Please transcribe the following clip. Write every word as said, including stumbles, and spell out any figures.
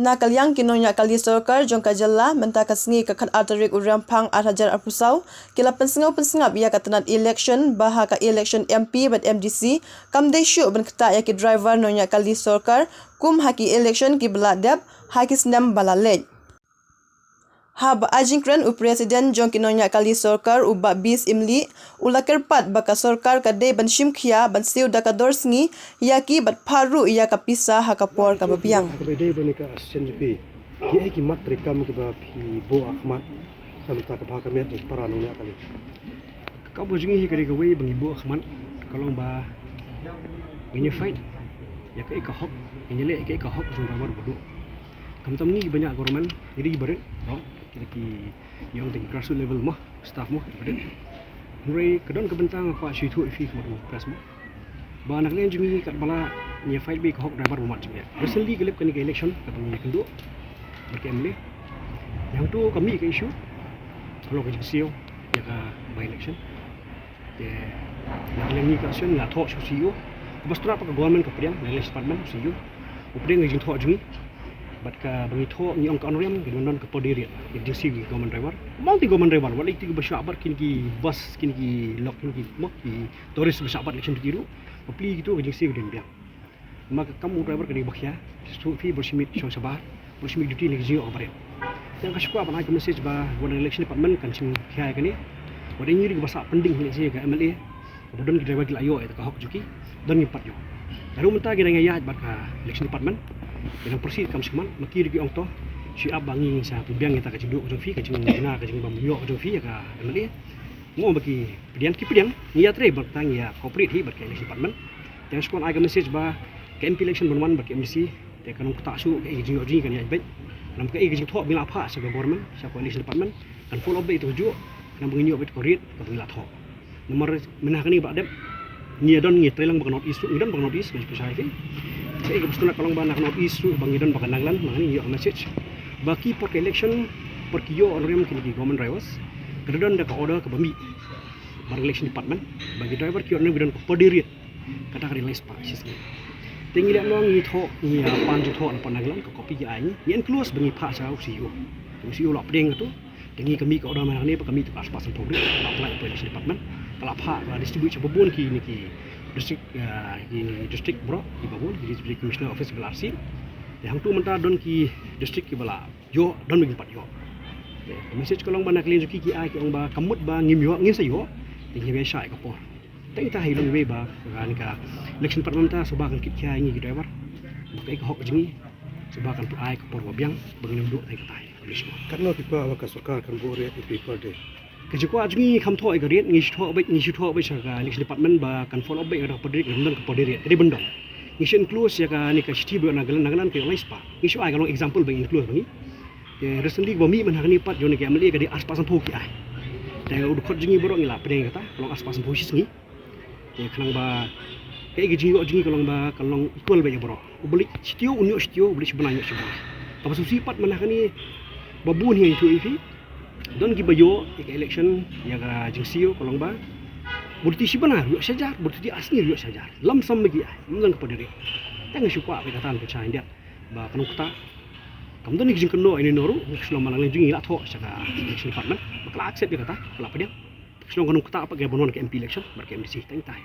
Na ka liang ki nongñiah kali sorkar jong ka jylla, mynta ka sngi ka khatar tarik u Rymphang ar hajar arphew saw, ki la pynsngew pynsngap ïa ka tnat election, ba ha ka election M P bad M D C kam dei shuh ban ktah ïa ki driver nongñiah kali sorkar kum ha ki election kiba la dep ha ki snem ba la leit. Haba ai jingkren u President jong ki nongñiah kali sorkar, u Bah Bis Imli, u la kyrpad ba ka sorkar ka dei ban shim khia ban siew da ka dor sngi ïa ki bad phah ruh ïa ka pisa ha ka por kaba biang. Kaba dei ba ngi ka sien jong phi, ki ei ki mat treikam kiba phi buh ha khmat, sa mynta ka bha ka miat jong para nongñiah kali? Ka kam ka jong ngi hi ka dei kawei ba ngi buh ha khmat, ka long ba ngin ïa fight ïa kaei ka hok, ngin ïa leh ïa kaei ka hok jong ka mar ba duh. Khamtam ngi kiba ñiah government, ngi dei ki barit, no? Ki dei ki, ïa ong te ki grassroots level mo, staff mo, ki barit. Hynrei ka don ka bynta nga kwah shu ïathuh ïa phi khmat u press mo, ba na ka liang jong ngi katba lah ngi ïa fight beit ka hok driver ba mat jingeh. Recently ka lep kane ka election kaba ngi ïakynduh bad ka M L A. Ïa hangto ka mih ka issue, ka long ka jingsiew ïa ka by election. Te na ka liang ngi ka sien nga thoh sha u C E O. Kaba sdang pat ka government ka pdiang, na ka election department, u C E O u pdiang ka jingthoh jong ngi. Bad kaba ngi thoh ngi ong ka honorarium ka dei ban don ka per day rate, ka jingsiew ki government driver. Multi government driver, wat la kito kiba shah bat kine ki bus, kine ki lok, kine ki mo, ki tourist ba shah bat election duty ruh, bapli kito ka jingsiew ka dei ban biang. Namar ka kam u driver ka dei ba khia, shu phi bor shi miet shong shabar, bor shi miet duty ne ka jingïoh kaba rit. Te nga shu kwah ban ai ka message ba wat na election department kan shim khia ïa kane. Wat ïa ngi ruh kiba sah pending hi ne shi ka M L A, kaba don ki driver ki la ïoh ïa ka hok jong ki, don ngi pat ïoh. Ïa ruh mynta ngi dang ïaid bad ka election department, ngi dang proceed kam shu khmat, ma ki ruh ki ong to, shu ap ba ngi sa pynbiang ïa ka jingduh ka jong phi, ka jingduna ka jingbym ïoh ka jong phi ïa ka M L A. Mo ba ki pdiang, ki pdiang, ngi ïatrei bad tang ïa cooperate hi bad ka election department. Te nga shu kwah ai ka message ba ka M P election ban wan bad ka M D C, te kan ym ktah shuh, kaei ka jingïoh jong ngi kan ïaid beit. Namar kaei ka jingthoh ba ngi la phah sha ka government, sha ka election department, kan follow up beit ïa kajuh, namar ba ngin ïoh beit ka rate kaba ngi la thoh. Namar mynta kane ba dep ngi ïa don, ngi trei lang bad ka North East ruh, ngi don bad ka North East, ngi shu pynshai phi. Kaei kaba sdang ka long ba na ka North East ruh ba ngi don bad ka Nagaland, ma ngi ïoh ka message ba ki por ka election, por ki ïoh honorarium kine ki government drivers, ka don da ka order kaba mih bad ka election department ba ki driver ki honorarium ki don ka per day rate, kata ka dei lai spah shi sngi. Te ngi leh mo, ngi thoh, ngi ïa pan jingthoh na ka Nagaland, ka copy ki ai ngi, ngi enclose ba ngi phah sha u C E O. U C E O u la pdiang kato. Te ngi ka mih ka order mynta kane ba ka mih to ka ar spah sanphew rate, ka la apply to election department, ka la phah, ka la distribute sha babun kine ki district, eh, ki district baroh, ki babun ki district commissioner office ba la received. Te hangto mynta don ki district kiba la ïoh, don ba kim pat ïoh. Te ka message ka long ba na ka liang jong ki, ki ai ki ong ba ka mut ba ngim ïoh, ngin sa ïoh, te ngin ïa shah ïa ka por. Te ita hi long iwei ba kane ka election department mynta shuwa ba kan kit khia ïa ngi ki driver ba kaei ka hok jong ngi, shuwa ba kan pynai ka por ba biang ba ngin ym duh. Te kata hi. Katno phi kwah ba ka sorkar kan buh rate ïa phi per day? Ka jingkwah jong ngi kam thoh ïa ka rate, ngi shu thoh beit, ngi shu thoh beit sha ka election department ba kan follow up beit ïa ka per day rate, kan don ka per day rate, ka dei ban don. Ngi shu enclose ïa kane ka shithi ba ïoh na Nagaland, Nagaland ka ïoh lai spah. Ngi shu ai ka long example ba ngi enclose ba ngi. Te recently ba mih mynta kane pat jong ne ka M L A ka dei ar spah sanphew ki ai. Te u dkhot jong ngi baroh ngi la pdiang ïa kata, ka long ar spah sanphew shi sngi. Te khnang ba kaei ka jingïoh jong ngi ka long ba kan long equal beit ïa baroh. Uba leit shi taïew un ïoh shi taïew, uba leit shi bnai un ïoh shi bnai. Kaba sngewsih pat mynta kane ba bun hi ngi ïathuh ïa phi, don kiba ïoh ïa ka election, ïa ka jingsiew ka long ba bun ti shi bnai ruh ïoh shi hajar, bun ti ar sngi ruh ïoh shi hajar. Lam sam ba ki ai, ym don ka per day rate. Te nga shu kwah ba kata kan pynshai khyndiat ba kan ym ktah. Kam don ïa ka jingkynnoh ïa une u ruh, ngi shu long ba na ka liang jong ngi la thoh sha ka election department ba ka la accept ïa kata, ka la pdiang. Shu long kan ym ktah pat ka ban wan ka M P election bad ka M D C. Tang ita hi.